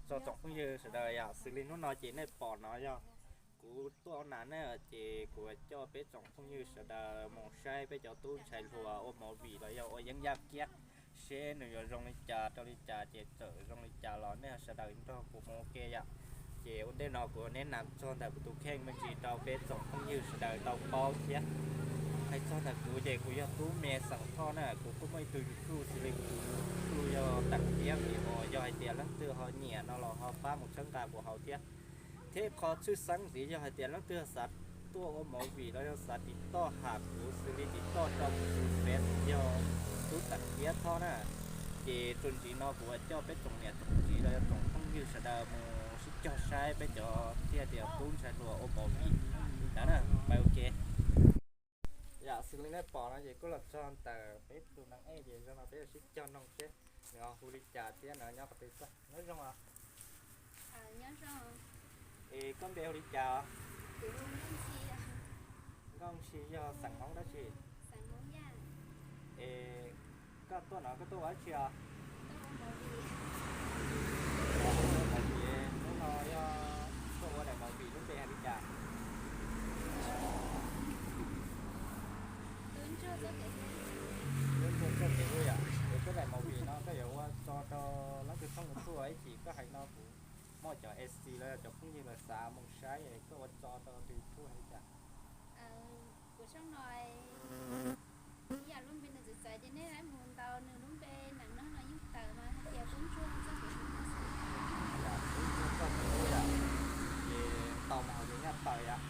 Txog tsoom phooj ywg sawv daws yom, xws li hnub no ces nej pom no yog kuv tuaj ua nas na, ces kuv coj peb tsoom phooj ywg sawv daws mus saib peb cov tub ntxhais hluas ua movie los yog ua yeeb yaj kiab, seb nws yuav zoo li cas rau li cas, ces txawm zoo li cas los nej sawv daws nrog kuv mus ua ke yom. Ces ua ntej no kuv neb nas txog ntawm kuv tus kheej me ntsis rau peb tsoom phooj ywg sawv daws tau paub thiab. Hais txog ntawm kuv ces kuv yog tub me xeem Thoj na, kuv kuj muaj ib tug YouTube xws li kuv tus YouTube yog Tam Kiab Vim, uas yog hais tias leej twg ho nyiam no los ho pab mus txhawb nqa kuv hauv thiab. Thiab qhov tshwj xeeb ntxiv yog hais tias leej twg xav tuaj ua movie los yog xav tiv toj ham kuv xws li tiv toj rau kuv tus Face yog Tub Tam Kiab Thoj na, ces txuas ntxiv no kuv coj peb tsoom niam tsoom txiv los yog tsoom phooj ywg sawv daws mus sib cog saib peb cov thiaj tias tub ntxhais hluas ua movie ntawd na. Pais ua ke. Yam xws li nej pom no ces kuj los txog ntawm peb tus neeg ej ces zoo no peb yuav sib cog noog seb nws ho hu li cas thiab nws nyob qhov twg tuaj. Nyob zoo os. Es koj npe hu li cas os? Nkauj Ntsis yog xeem Hmoob dab tsi? Es koj tuaj no koj tuaj ua dab tsi os? Hnub no yog tuaj ua daim movie lub npe hais li cas? Tub Ntsuag Txoj Kev Hlub yom. Es koj daim movie no koj yuav ua tso rau leej twg thooj YouTube ib chim koj hais no kuv muaj cov A C los yog cov phooj ywg lawv xav mus saib es koj ua tso rau tus YouTube hais li cas? Kuv tshooj no ib yam lub npe nws txawv txawv ces nej mus ntaus nws lub npe nram no no yeej tawm mas hais tias Tub Ntsuag Txoj Kev Hlub no xwb. Tub Ntsuag Txoj Kev Hlub yom. Ces ntaus mus hauv ces nyaj tawm yom.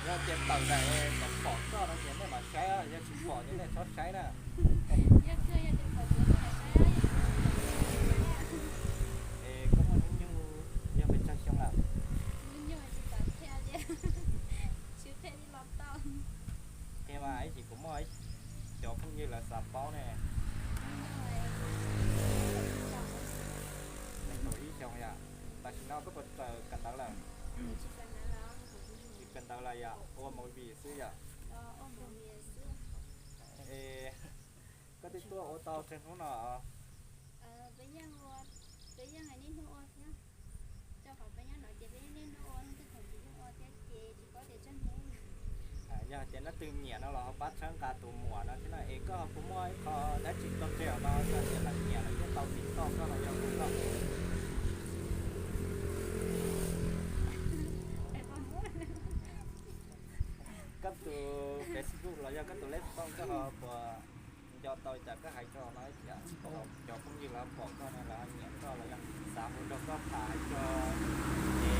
Yog tias tawm ntawm kom pom koj no ces nej mam saib, yog tsis pom ces nej txhob saib na. Es koj muaj hnub nyoog yog pes tsawg xyoo lawm? Qhia mas ib chim kuv muaj cov phooj ywg lawv xav paub ne. Nees nkaum ib xyoo yom. Tam sim no koj puas txawm kawm ntawv lawm? Tsis kawm ntawv lawm yom, ua movie xwb yom. Es koj twb tuaj ua tau tsawg hnub no? Yog hais tias leej twg nyiam no los ho pab txhawb nqa tus muam no thiab na. Es koj ho puas muaj ib qho dab tsi tso tseg no yog tias lawv nyiam lawv thiaj tau tiv toj koj no yog puas tau? Koj tus Facebook los yog koj tus lej tooj koj ho puas nco tau li cas koj hais tso no ib tias cov phooj ywg lawv pom koj no lawv ho nyiam koj los yog xav hu nrog koj tham hais txog es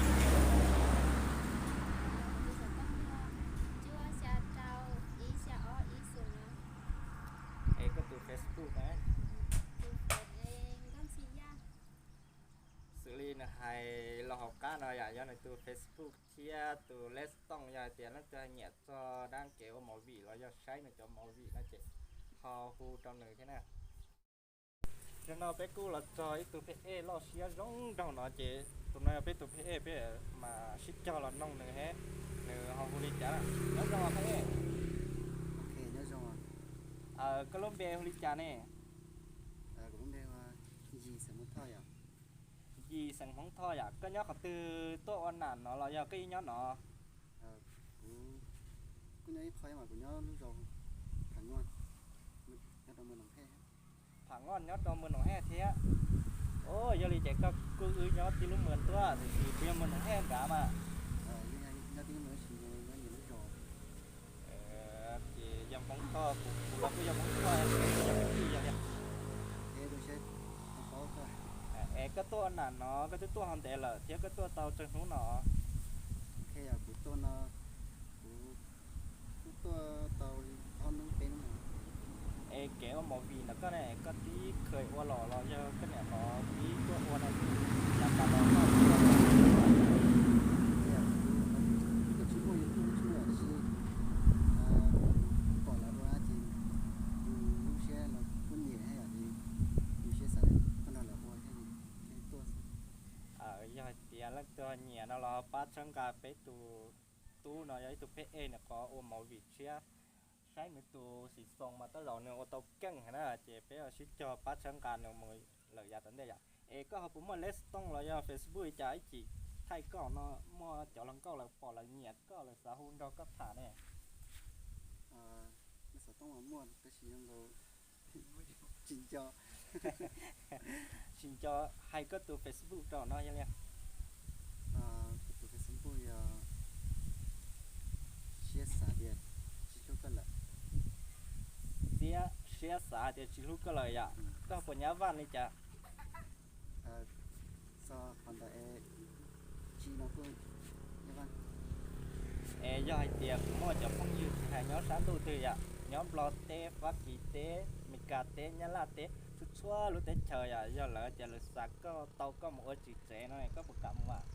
es koj tus Facebook na? Xws li nws hais los hauv qab no yom, yog nws tus Facebook thiab tus lej tooj, yog hais tias leej twg nyiam txog dab kev ua movie los yog saib nws cov movie no ces ho hu rau nws thiab na. Zaum no peb kuj los txog ib tug phab ej loj siab zoo nraug no ces tus no yog peb tus phab ej, peb mam sib cog los noog nws thiab nws ho hu li cas. Nyob zoo phab ej. Koj lub npe hu li cas ne? Yim xeem Hmoob Thoj yom. Koj nyob qhov twg tuaj ua nam no los yog koj yeej nyob no? Kuv kuj nyob ib qho mas kuv nyob lub zos Pham Ngoj, nyob rau Mws Noom Hej. Pham Ngoj nyob rau Mws Noom Hej thiab. Yog li ces koj kuj wb nyob tib lub Mws Tuaj tiam sis kuv yog Mws Noom Hej nrad mas. Ces yog Hmoob Thoj, kuv los kuj yog Hmoob Thoj, yog kwv tij yog li. Es koj tuaj ua nam no koj twb tuaj ho ntev lawm thiab koj tuaj tau tsawg hnub no? Kuv tuaj no, kuv twb tuaj tau ob hnub peb hnub no. Es kev ua movie ntawm koj ne, koj tib khaws ua los los yog koj niam qhov tib tuaj ua no yog tas los koj tib ua no? Kuv tsis muaj YouTube tsis muaj tab sis pom lawv ua ces lub siab los kuj nyiam thiab yom, ces lub siab xav pab nrog lawv ua thiab thiaj tuaj xwb. Yog hais tias leej twg ho nyiam no los pab txhawb nqa peb tus tub no, yog ib tug phab ej nws qhov ua movie tshiab, saib nws tus season mas tej zaum nws ua tau keej heev na, ces peb sib cog pab txhawb nqa nws mus lawm yav tom ntej yom. Es koj ho puas muaj Lextoon los yog Facebook li cas ib chim thaij koj no, muaj cov hluas nkauj lawv pom lawv nyiam koj lawv xav hu nrog koj tham ne? Lextoon los muaj tab sis zoo nkaus tsis nco. Tsis nco, hais koj tus Facebook rau no yog li. Kuv tus Facebook yog siab xav tias tsis hlub koj lawm. Siab, siab xav tias tsis hlub koj lawm yom. Koj puas nyab Vaj li cas? Txog qhov ntawd, tsis no kuj nyab Vaj. Es yog hais tias kuv muaj cov phooj ywg tsis hais nyob sab ntuj twg yom, nyob Nplog teb, Fab Kis teb, Mes Kas teb, Nyab Laj teb, txhua txhua lub teb chaws yom, yog lawv tias lawv xav koj, tau koj mus ua txiv tsev no koj puas kam mus mas?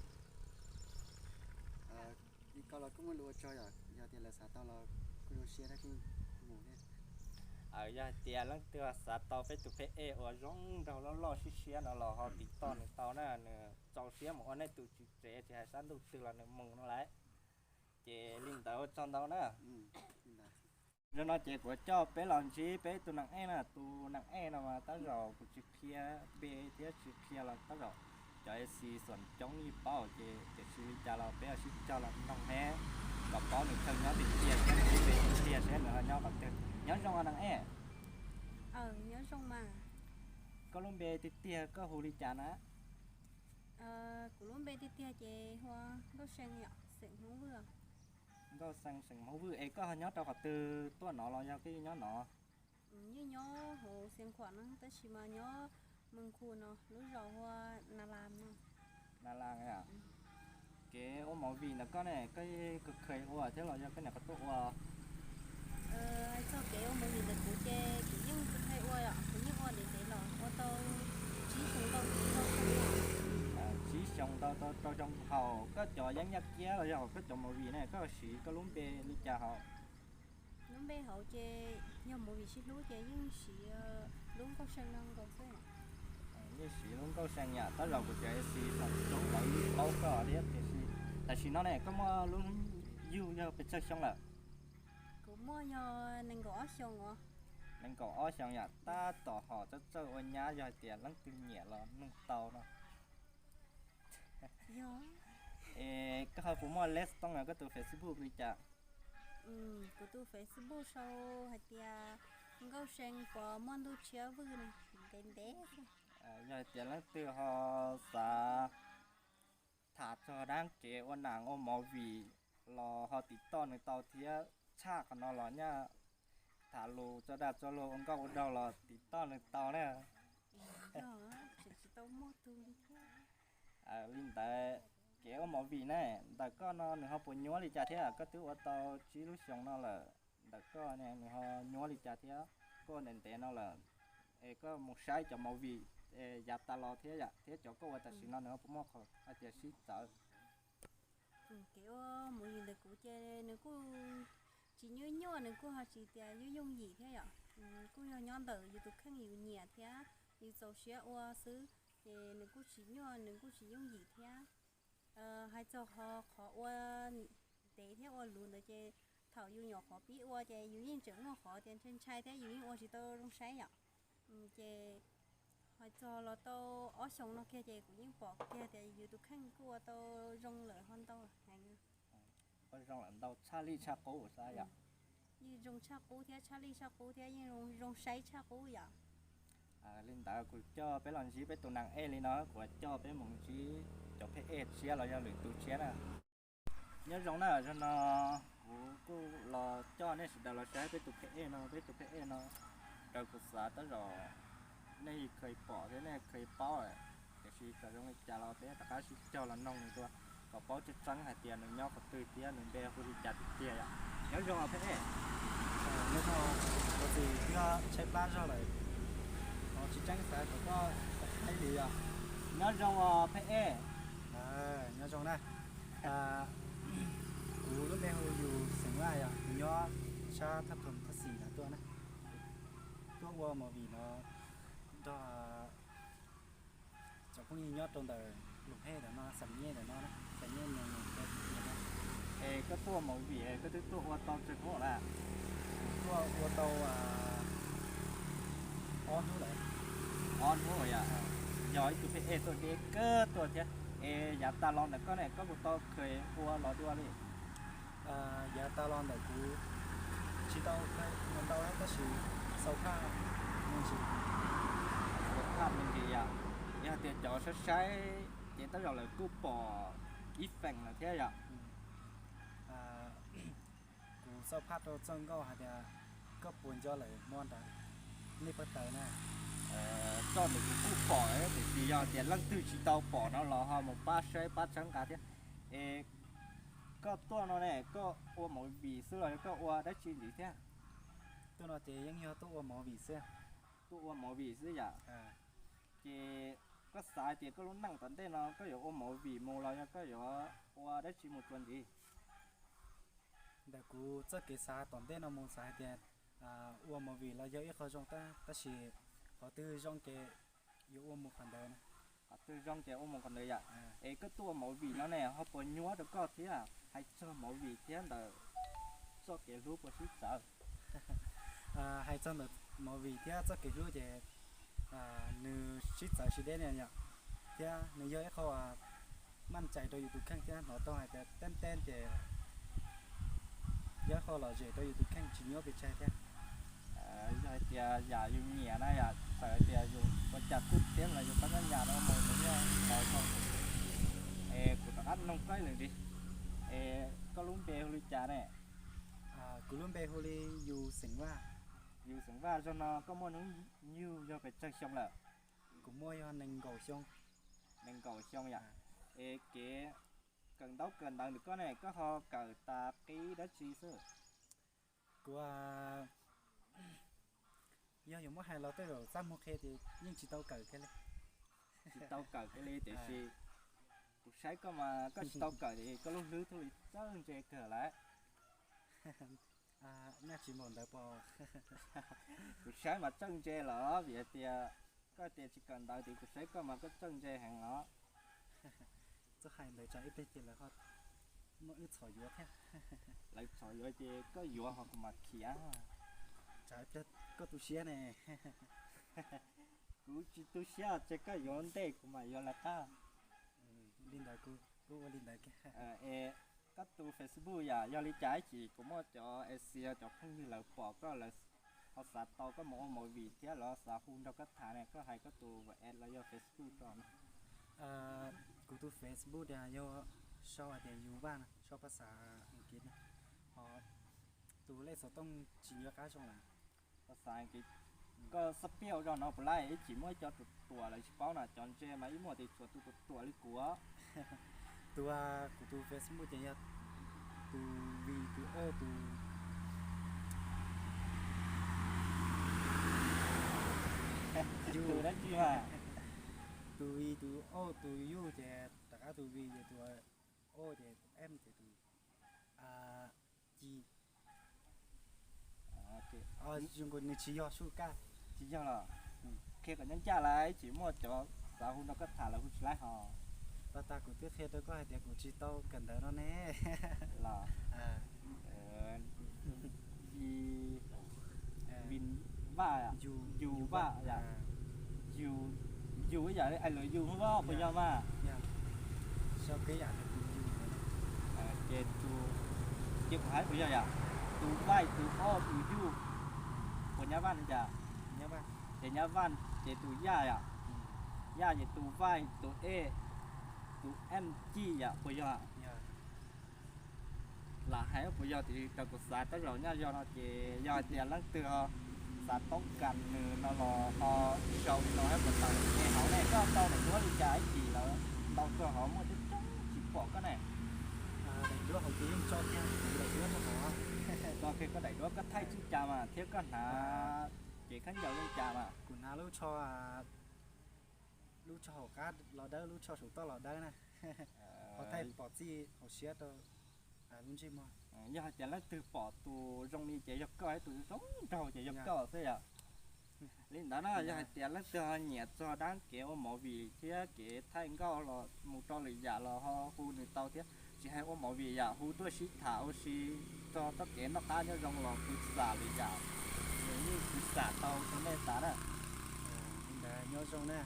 Li ko los kuj muaj lus ua tsaug yom, yog tias lawv xav tau los kuj zoo siab thiab kuj mus thiab. Yog hais tias leej twg xav tau peb tus pheb ej uas zoo nraug loj loj siab siab no los ho tiv toj nws tau na, nws txaus siab mus ua nej tus txiv tsev tsis hais sab ntuj twg los nws mus no lauj. Ces li ntawd ua tsaug ntau na. Zaum no ces kuv coj peb los ntsib peb tus neeg ej na, tus neeg ej no mas tab zaum kuv tsis qhia npe thiab tsis qhia los tab zaum cov A C xuam coob yeej paub ces tiam sis li cas los peb sib cog los mloog seb kom paub nws chaw nyob tiag tiag thiab nws lub npe tiag tiag seb nws ho nyob qhov twg. Nyob zoo os neeg ej. Nyob zoo mas. Koj lub npe tiag tiag koj hu li cas na? Kuv lub npe tiag tiag ces hu ua Nkauj See yom, xeem Hmoob Vwj. Nkauj See xeem Hmoob Vwj, es koj ho nyob rau qhov twg tuaj no los yog koj yeej nyob no? Yeej nyob hauv Xeev Khuam no tab sis mas nyob Mes Khu no, lub zos hu ua Na Las no. Na Las a. Kev ua movie ntawm koj ne, koj yeej kheev ua thiab los yog koj niam koj tuaj ua? Hais txog kev ua movie ntawm kuv ces kuv yeej kheev ua yom, kuv yeej ua ntev ntev los ua tau tsib xyoo ntau rau xyoo. Tsib xyoo ntau rau xyoo. Hauv koj cov yeeb yaj kiab los yog hauv koj cov movie ne koj siv koj lub npe li cas hauv? Lub npe hauv ces yog movie sib hlub ces yeej siv lub Nkauj See no nkaus xwb. Yeej siv lub Nkauj See yom, tab zaum kuv cov A C thaum coob lawv paub koj thiab tiam sis tam sim no ne koj muaj lub yug yog pes tsawg xyoo lawm? Kuv muaj yog nees nkaum ob xyoos os. Nees nkaum ob xyoos yom, tab tom hom txawj txawj ua nyab, yog hais tias leej twg nyiam los nug tau no. Es koj ho puas muaj Lextoon los koj tus Facebook li cas? Kuv tus Facebook sau hais tias Nkauj See Puas Muaj Ntuj Tshiab Vwj no, ntev ntev. Yog hais tias leej twg ho xav tham txog dab kev ua nas ua movie los ho tiv toj nws tau thiab, tshaj qhov no los nyaj tham lus txog dag txog luag ua nkauj ua nraug los tiv toj nws tau na. Li ntawd, kev ua movie ne, ntawm koj no nws ho puas nyuaj li cas thiab? Koj twb ua tau tsib lub xyoos no lawm, ntawm koj ne nws ho nyuaj li cas thiab? Koj ntev ntev no lawm, es koj mus saib cov movie yav tas los thiab yom, thiab cov koj ua tam sim no nws ho puas muaj qhov hais tias sib txawv? Kev ua movie ntawm kuv ces nws kuj tsis nyuaj nyuaj, nws kuj ho tsis tias yooj yooj yim thiab yom. Kuj yog nyob ntawm yus tus kheej yus nyiam thiab yus txaus siab ua xwb, ces nws kuj tsis nyuaj, nws kuj tsis yooj yim thiab. Hais txog qhov ua ntev thiab ua luv ntawd ces thaum yus nyuam qhuav pib ua ces yus yeej tseem muaj qhov tias ntshai ntshai thiab yus yeej ua tsis tau zoo saib yom. Ces hais txog los tau ob xyoos no kiag ces kuv yeej pom kiag tias yus tus kheej kuj ua tau zoo lawm ho ntau heev. Ua zoo lawm ntau tshaj lij tshaj qub xwb yom. Yeej zoo tshaj qub thiab tshaj lij tshaj qub thiab yeej zoo saib tshaj qub yom. Li ntawd kuv coj peb los ntsib peb tus neeg ej li no, kuv coj peb mus ntsib cov pheb ej tshiab los yog lwm tus tshiab na. Nyob zoo na, zaum no kuv kuj los coj nej sawv daws los saib peb tus pheb ej no, peb tus pheb ej no raws kuv xav tab zaum nej yeej kheev pom thiab nej kheev paub lawm, tiam sis txawm zoo li cas los peb rov qab sib cog los noog nws dua kom paub tseeb tseeb hais tias nws nyob qhov twg thiab nws npe hu li cas tiag tiag yom. Nyob zoo os pheb ej. Nyob zoo, kuv tsis nyob tshaib plab zog lawm, tsis tseeb xav kom koj hais li os. Nyob zoo os pheb ej. Nyob zoo na. Kuv lub npe hu Yus xeem Vaj yog kuv nyob sab Thaj Thoom Thaj Xis no tuaj na. Tuaj ua movie no nrog cov phooj ywg nyob rau ntawm Loos Hej ntawm no, Xam Nyej ntawm no, Xam Nyej Moos ntawm no. Es koj tuaj movie es koj twb tuaj ua tau tsawg hnub lawm? Tuaj ua tau ob hnub lawm. Ob hnub yom. Yog ib tug pheej tuaj deb kawg tuaj thiab. Es yav tas los ntawm koj ne, koj puas tau kheev ua los dua li? Yav tas los ntawm kuv tsis tau ua ntau tab sis xaus phaj me ntsis. Xaus phaj me ntsis yom. Yog tias cov saib saib ces tej zaum lawv kuj pom ib feem lawm thiab yom. Kuv xaus phaj rau txoj nkauj hais tias koj puas nco lawm muaj nram nej pab taws na. Txoj ntawd kuv kuj pom tiam sis yog tias leej twg tsis tau pom no los ho mus pab saib pab txhawb nqa thiab. Es koj tuaj no ne koj ua movie xwb los yog koj ua dab tsi ntxiv thiab? Tuaj no ces yeej yog tuaj ua movie xwb. Tuaj ua movie xwb yom. Ces koj xav hais tias koj lub neej tom ntej no koj yuav ua movie mus los yog koj yuav ua dab tsi mus txuas ntxiv? Ntawm kuv txoj kev xav tom ntej no mus xav hais tias ua movie los yog ib qho zoo tab sis qhov twg zoo ces yuav ua mus qhov ntawd. Qhov twg zoo ces ua mus qhov ntawd yom. Es koj tuaj ua movie no ne ho puas nyuaj rau koj thiab hais txog movie thiab ntawm txoj kev hlub puas sib txawv? Hais txog ntawm movie thiab txoj kev hlub ces nws sib txawv sib deb ne yom, thiab nws yog ib qho maj cais rau yus tus kheej thiab hnov tau hais tias teeb teeb ces yog ib qho lom zem rau yus tus kheej tsis nyuaj pes tsawg thiab. Yog hais tias yam yus nyiam na yom, txawm hais tias yus ua cas kuj thiab los yus pab nyab nyas no mus nws yeej tau tau. Es kuv rov qab noog koj ib lwm ntxiv, es koj lub npe hu li cas ne? Kuv lub npe hu li Yus xeem Vaj. Yus xeem Vaj, zaum no koj muaj hnub yug yog pes tsawg xyoo lawm? Kuv muaj yog nees nkaum xyoo. Nees nkaum xyoo yom. Es kev kawm ntaub kawm ntawv ntawm koj ne koj ho kawm tas qib dab tsi xwb? Kuv yog yuav muab hais los tej zaum txaj muag qhia ces yeej tsis tau kawm kiag li. Tsis tau kawm kiag li tiam sis kuv saib koj mas koj tsis tau kawm ces koj lub hlwb thiaj li txawj ntse kawg lawm. Nyaj tsis npaum ntawd pom. Kuv saib mas txawj ntse los vim hais tias koj tias tsis kawm ntawv tias kuv saib koj mas koj txawj ntse heev os. Txawj hais ntawd tsam ib pliag ces lawv ho muab wb txhom yuav thiab. Lawv txhom yuav ces koj yuav ho kuv mam khiav. Tsam ib pliag koj tu siab ne. Kuv tsis tu siab ces koj yuav ntej kuv mam yuav lawv qab. Li ntawd kuv ua li ntawd. Es koj tus Facebook yom, yog li cas ib chim kuv muaj cov A C cov phooj ywg lawv pom koj lawv ho xav tau koj mus ua movie thiab lawv xav hu nrog koj tham ne, koj hais koj tus WhatsApp los yog Facebook rau no. Kuv tus Facebook tias yog sau hais tias Yus Vaj no, sau phas xas Askiv no, ho tus lej xov tooj tsis nco qab zoo lawm. Phas xas Askiv, koj xab piaj ua zog no puas laij, ib chim muaj ib co ruam ruam lawv tsis paub na, cov ntse mas ib muaj tias txhua tus ruam ruam li kuv. Tus, kuv tus Facebook ces yog tus V tus O tus U. Tus dab tsi mas? Tus V tus O tus U ces rov qab tus V ces tus O ces tus M ces tus G. Zoo nkaus nws tsis yog sub kaj. Tsis yog los? Qhia kom ncaj ncaj lawm, ib chim muaj cov xav hu nrog koj tham lawv hu tsis laib ho. Tag tag kuv twb qhia rau koj hais tias kuv tsis tau kawm ntawv no ne. Los? Vin Vaj, Yus Vaj yom. Yus, Yus ib yam li I love you puas yog mas? Ces tus, ces kuv hais puas yog yom? Tus Vaj, tus O, tus U puas nyab Vaj li cas? Ces nyab Vaj ces tus Yaj yom. Yaj ces tus Vaj, tus E, tus M G yom, puas yog? Lam hais puas yog tiam sis raws kuv xav tej zaum nyaj yog no ces yog hais tias leej twg ho xav toob kas nws no los ho sau li no hab puas tau. Ces hauv ne koj tau daim duab li cas ib chim lawm ntau kawg hauv muaj coob coob tsis pom koj ne. Daim duab hauv ces yeej tso kiag kuv daim duab rau hauv. Tso kiag koj daim duab, koj thaij txij cas mas thiab koj hnav cev khaub ncaws li cas mas? Kuv hnav lub tsho, lub tsho hauv qab los dawb, lub tsho saum toj los dawb na. Ho thaij pom txij hauv siab rau lub ntsej muag. Yog hais tias leej twg pom tus zoo li ces yog koj, tus zoo nraug ces yog koj xwb yom. Li ntawd na, yog hais tias leej twg ho nyiam txog dab kev ua movie thiab kev thaij nkauj los mus rau lwm yam los ho hu nws tau thiab. Tsis hais ua movie yom, hu tuaj sib tham ua si txog txoj kev noj qab nyob zoo los kuv xam lwm yam, nws yeej kuv xam tau rau nej tas na. Li ntawd nyob zoo na.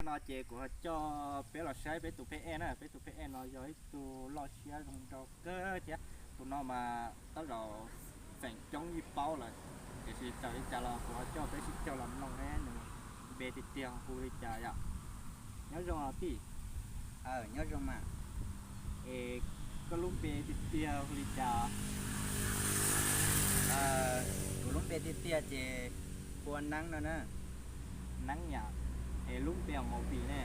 No ces kuv ho coj peb los saib peb tus phej ej na, peb tus phej ej no yog ib tug loj siab zoo nraug kawg thiab. Tus no mas tab zaum feem coob yeej paub lawm, tiam sis txawm li cas los kuv ho coj peb sib cog los mloog nws npe tiag tiag hu li cas yom. Nyob zoo os tij. Nyob zoo mas. Es koj lub npe tiag tiag hu li cas? Kuv lub npe tiag tiag ces hu ua Neeb no na. Neeb yom. Es lub npe ua movie ne,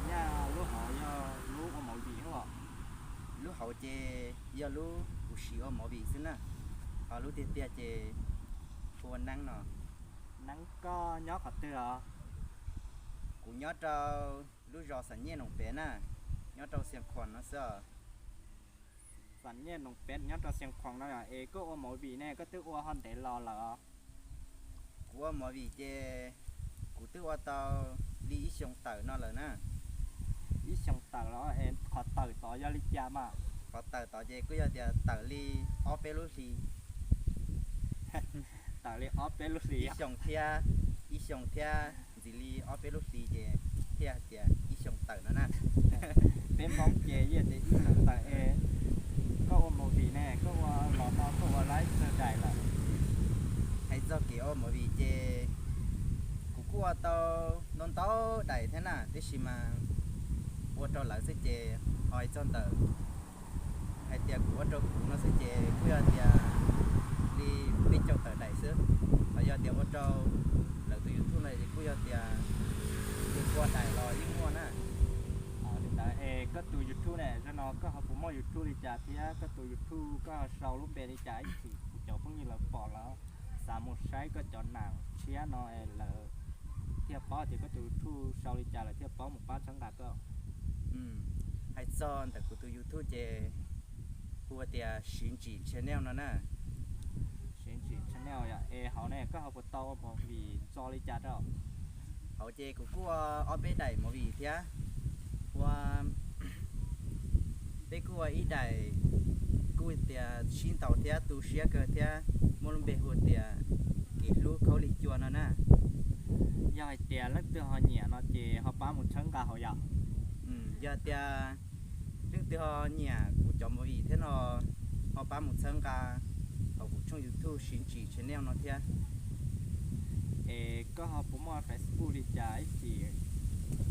nyaj lub hauv yog lub ua movie los? Lub hauv ces yog lub kuv siv ua movie xwb na, ho lub tiag tiag ces hu ua Neeb no. Neeb, koj nyob qhov twg os? Kuv nyob rau lub zos Xam Nyiaj Noom Pev na, nyob rau Xiav Khuam no xwb os. Xam Nyiaj Noom Pev nyob rau Xiav Khuam no, es koj ua movie ne koj twb ua ho ntev los lawm os? Kuv ua movie ces kuv twb ua tau li ib xyoos tawm no lawm na. Ib xyoos tawm los? Es qhov tawm tod yog li cas mas? Qhov tawm tod ces kuj yog tias tawm li ob peb lub hlis. Tawm li ob peb lub hlis. Ib xyoos thiab, ib xyoos thiab ntxiv li ob peb lub hlis ces thiaj tias ib xyoos tawm no na. Peb Hmoob ces yeej tias ib xyoos tawm es. Koj ua movie ne koj ua los no koj ua laib txog daim lawm? Hais txog kev ua movie ces kuv kuj ua tau ntau ntau daim thiab na, tiam sis mas ua rau lawv xwb ces ho hais txog ntawm hais tias kuv ua rau kuv no xwb ces kuj yog tias li peb caug tawm daim xwb. Ho yog tias ua rau lawv tus YouTube no ces kuj yog tias li pua daim los yeej muaj na. Li ntawd es koj tus YouTube ne, zaum no koj ho puas muaj YouTube li cas thiab koj tus YouTube koj ho sau lub npe li cas ib chim kuv cov phooj ywg lawv pom lawv xav mus saib koj cov nam tshiab no lawv thiaj paub tias koj tus YouTube sau li cas lawv thiaj paub mus pab txhawb nqa koj. Hais txog ntawm kuv tus YouTube ces hu tias Siv Ntsim Channel no na. Siv Ntsim Channel yom. Es hauv ne koj ho puas tau ua movie tso li cas rau? Hauv ces kuv kuj ua ob peb daim movie thiab. Ua, peb kuj ua ib daim kuj tias sib ntaus thiab tu siab kawg thiab, muaj lub npe hu tias Kev Hlub Khaub Lig Cua no na. Yog hais tias leej twg ho nyiam no ces ho pab mus txhawb nqa hauv yom. Yog tias leej twg ho nyiam kuv cov movie thiab no ho pab mus txhawb nqa hauv kuv tshooj YouTube Siv Ntsim Channel no thiab. Es koj ho puas muaj Facebook li cas ib chim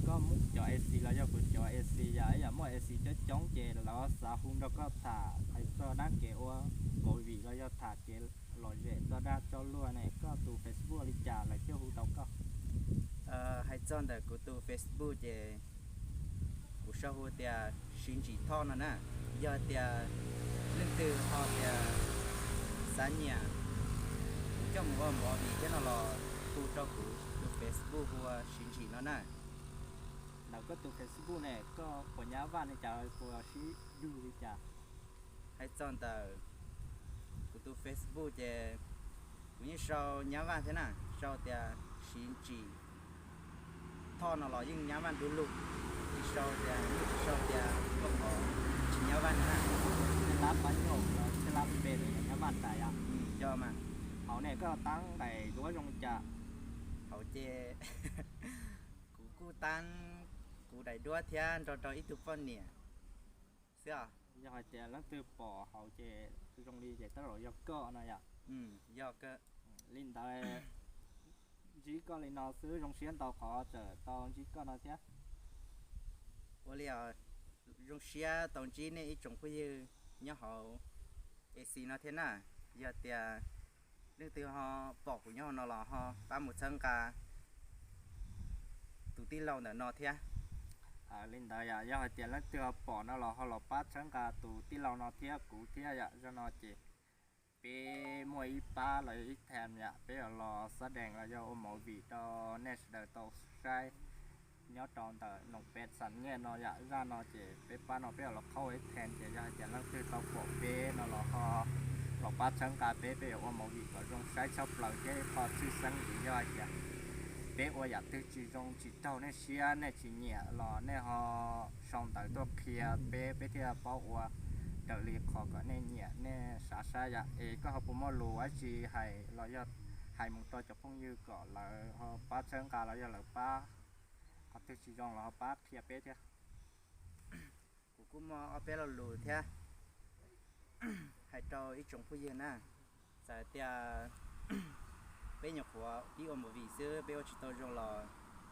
koj muab cov A C los yog kuv cov A C yom, ib yam muaj A C coob coob ces lawv xav hu nrog koj tham hais txog dab kev ua movie los yog tham kev lom zem txog dab tso luag ne, koj tus Facebook li cas lawv thiaj hu tau koj? Hais txog ntawm kuv tus Facebook ces kuv sau hu tias Siv Ntsim Thoj no na. Yog tias leej twg ho tias xav nyiam kuv coj mus ua movie thiab no los hu rau kuv tus Facebook hu ua Siv Ntsim no na. Ntawm koj tus Facebook ne koj puas nyab vaj li cas, puas sib dug li cas? Hais txog ntawm kuv tus Facebook ces kuv yeej sau nyab vaj thiab na, sau tias Siv Ntsim Thoj no los yeej nyab vaj du lug, tsis sau tias, tsis sau tias koj qhov tsis nyab vaj na. Tej lab pab nyuj los tej lab npe los yog nyab vaj tas yom. Yog mas. Hauv ne koj tab nqaim duab zoo li cas? Hauv ces kuv kuj tab kuv daim duab thiab nrog rau ib tug poj niam xwb os. Yog hais tias leej twg pom hauv ces zoo li ces tab los yog koj no yom. Yog kawg. Li ntawd ntsib koj li no xwb zoo siab ntau qhov txawm tau ntsib koj no thiab. Ua li os, zoo siab tau ntsib nej ib tsoom phooj ywg nyob hauv A C no thiab na. Yog tias leej twg ho pom kuv nyob hauv no los ho pab mus txhawb nqa tus tij laug ntawm no thiab. Li ntawd yom, yog hais tias leej twg ho pom no los ho los pab txhawb nqa tus tij laug no thiab kuv thiab yom. Zaj no ces peb muaj ib pab los yog ib tham yom, peb yuav los xab dees los yog ua movie rau nej sawv daws tau saib nyob rau ntawm Noom Peb Xam Nyiaj no yom. Zaj no ces peb pab no peb yuav los qhaub ib tham ces yog hais tias leej twg tau pom peb no los ho los pab txhawb nqa peb, peb yuav ua movie kom zoo saib tshaj plaws thiab ib qho tshwj xeeb vim yog hais tias peb ua yam twg tsis zoo tsis raug nej siab nej tsis nyiam los nej ho sau ntawv tuaj qhia peb, peb thiaj paub ua raws li qhov kom nej nyiam nej sav saib yom. Es koj ho puas muaj lus dab tsi hais los yog hais mus rau cov phooj ywg kom lawv ho pab txhawb nqa los yog lawv pab, ho Twg tsis zoo los ho pab qhia peb thiab. Kuv kuj muaj ob peb lo lus thiab hais rau ib tsoom phooj ywg na. Txawm tias peb nyuam qhuav pib ua movie xwb peb ua tsis tau zoo los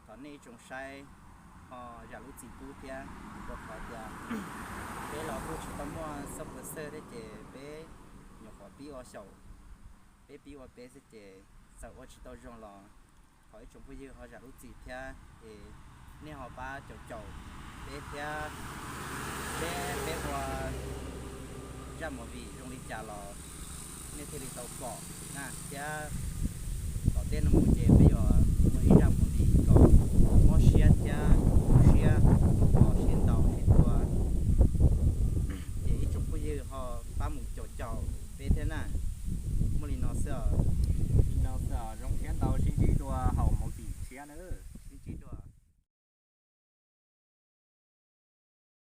thov nej ib tsoom saib ho zam lub txim pub thiab, rau qhov tias peb los kuj tsis tau muaj xab pua xawj thiab ces peb nyuam qhuav pib ua xyaum, peb pib ua peb xwb ces txawm ua tsis tau zoo los thov ib tsoom phooj ywg ho zam lub txim thiab es nej ho pab caum caum peb thiab, peb peb ua zaj movie zoo li cas los nej thiaj li tau pom na thiab. Tom tej no mus ces peb yuav